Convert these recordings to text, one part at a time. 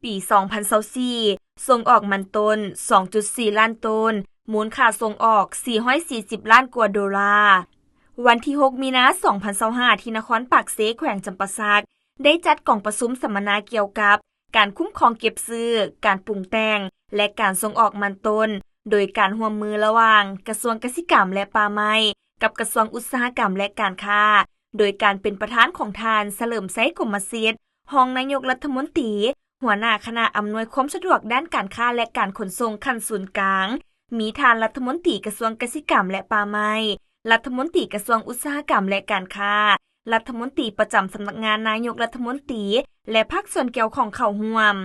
ປີສອງພັນຊາວສີ່ ສົ່ງອອກມັນຕົ້ນ ສອງຈຸດສີ່ລ້ານໂຕນ, ມູນຄ່າສົ່ງອອກ ສີ່ຮ້ອຍສີ່ສິບລ້ານກວ່າໂດລາ. ວັນທີຫົກ ມີນາ ສອງພັນຊາວຫ້າ ທີ່ນະຄອນປາກເຊ ແຂວງຈຳປາສັກ ໄດ້ຈັດກອງປະຊຸມສຳມະນາກ່ຽວກັບການຄຸ້ມຄອງເກັບຊື້, ການປຸງແຕ່ງ ແລະ ການສົ່ງອອກມັນຕົ້ນ ໂດຍການຮ່ວມມືລະຫວ່າງກະຊວງກະສິກຳ ແລະ ປ່າໄມ້ ກັບກະຊວງອຸດສາຫະກຳ ແລະ ການຄ້າ ໂດຍການເປັນປະທານຂອງທ່ານ ສະເຫຼີມໄຊ ກົມມະສິດ ຮອງນາຍົກລັດຖະມົນຕີ, ຫົວໜ້າຄະນະອຳນວຍຄວາມສະດວກດ້ານການຄ້າ ແລະ ການຂົນສົ່ງຂັ້ນສູນກາງ, ມີທ່ານລັດຖະມົນຕີກະຊວງກະສິກຳ ແລະ ປ່າໄມ້, ລັດຖະມົນຕີກະຊວງອຸດສາຫະກຳ ແລະ ການຄ້າ, ລັດຖະມົນຕີປະຈຳສຳນັກງານນາຍົກລັດຖະມົນຕີ ແລະ ພາກສ່ວນກ່ຽວຂ້ອງເຂົ້າຮ່ວມ.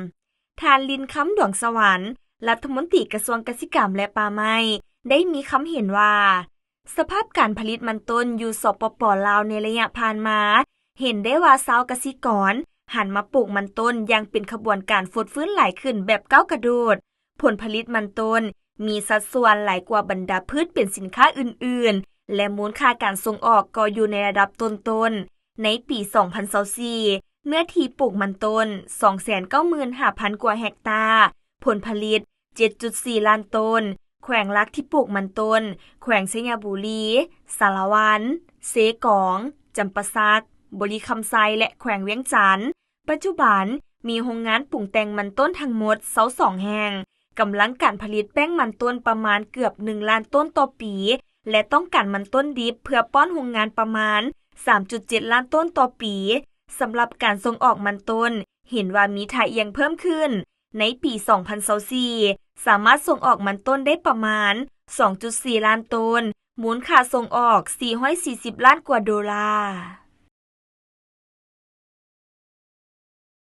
ທ່ານ ລິນຄຳ ດວງສະຫວັນ ລັດຖະມົນຕີກະຊວງກະສິກຳ ແລະ ປ່າໄມ້ ໄດ້ມີຄຳເຫັນວ່າ ສະພາບການຜະລິດມັນຕົ້ນຢູ່ ສປປ ລາວ ໃນໄລຍະຜ່ານມາ ເຫັນໄດ້ວ່າຊາວກະສິກອນຫັນມາປູກມັນຕົ້ນຢ່າງເປັນຂະບວນການຟົດຟື້ນຫຼາຍຂຶ້ນແບບກ້າວກະໂດດ. ຜົນຜະລິດມັນຕົ້ນມີສັດສ່ວນຫຼາຍກວ່າບັນດາພືດເປັນສິນຄ້າອື່ນໆ ແລະ ມູນຄ່າການສົ່ງອອກກໍຢູ່ໃນລະດັບຕົ້ນໆ. ໃນປີສອງພັນຊາວສີ່ ເນື້ອທີ່ປູກມັນຕົ້ນ ສອງແສນເກົ້າໝື່ນຫ້າພັນກວ່າເຮັກຕາ, ຜົນຜະລິດ ເຈັດຈຸດສີ່ລ້ານໂຕນ, ແຂວງຫຼັກທີ່ປູກມັນຕົ້ນ ແຂວງໄຊຍະບູລີ, ສາລະວັນ, ເຊກອງ, ຈຳປາສັກ, ບໍລິຄຳໄຊ ແລະ ແຂວງວຽງຈັນ. ປັດຈຸບັນມີໂຮງງານປຸງແຕ່ງມັນຕົ້ນທັງໝົດຊາວສອງແຫ່ງ, ກຳລັງການຜະລິດແປ້ງມັນຕົ້ນປະມານເກືອບໜຶ່ງລ້ານໂຕນຕໍ່ປີ ແລະ ຕ້ອງການມັນຕົ້ນດິບເພື່ອປ້ອນໂຮງງານປະມານສາມຈຸດເຈັດລ້ານໂຕນຕໍ່ປີ. ສຳລັບການສົ່ງອອກມັນຕົ້ນ ເຫັນວ່າມີທ່າອ່ຽງເພີ່ມຂຶ້ນ. ໃນປີສອງພັນຊາວສີ່ ສາມາດສົ່ງອອກມັນຕົ້ນໄດ້ປະມານສອງຈຸດສີ່ລ້ານໂຕນ, ມູນຄ່າສົ່ງອອກສີ່ຮ້ອຍສີ່ສິບລ້ານກວ່າໂດລາ.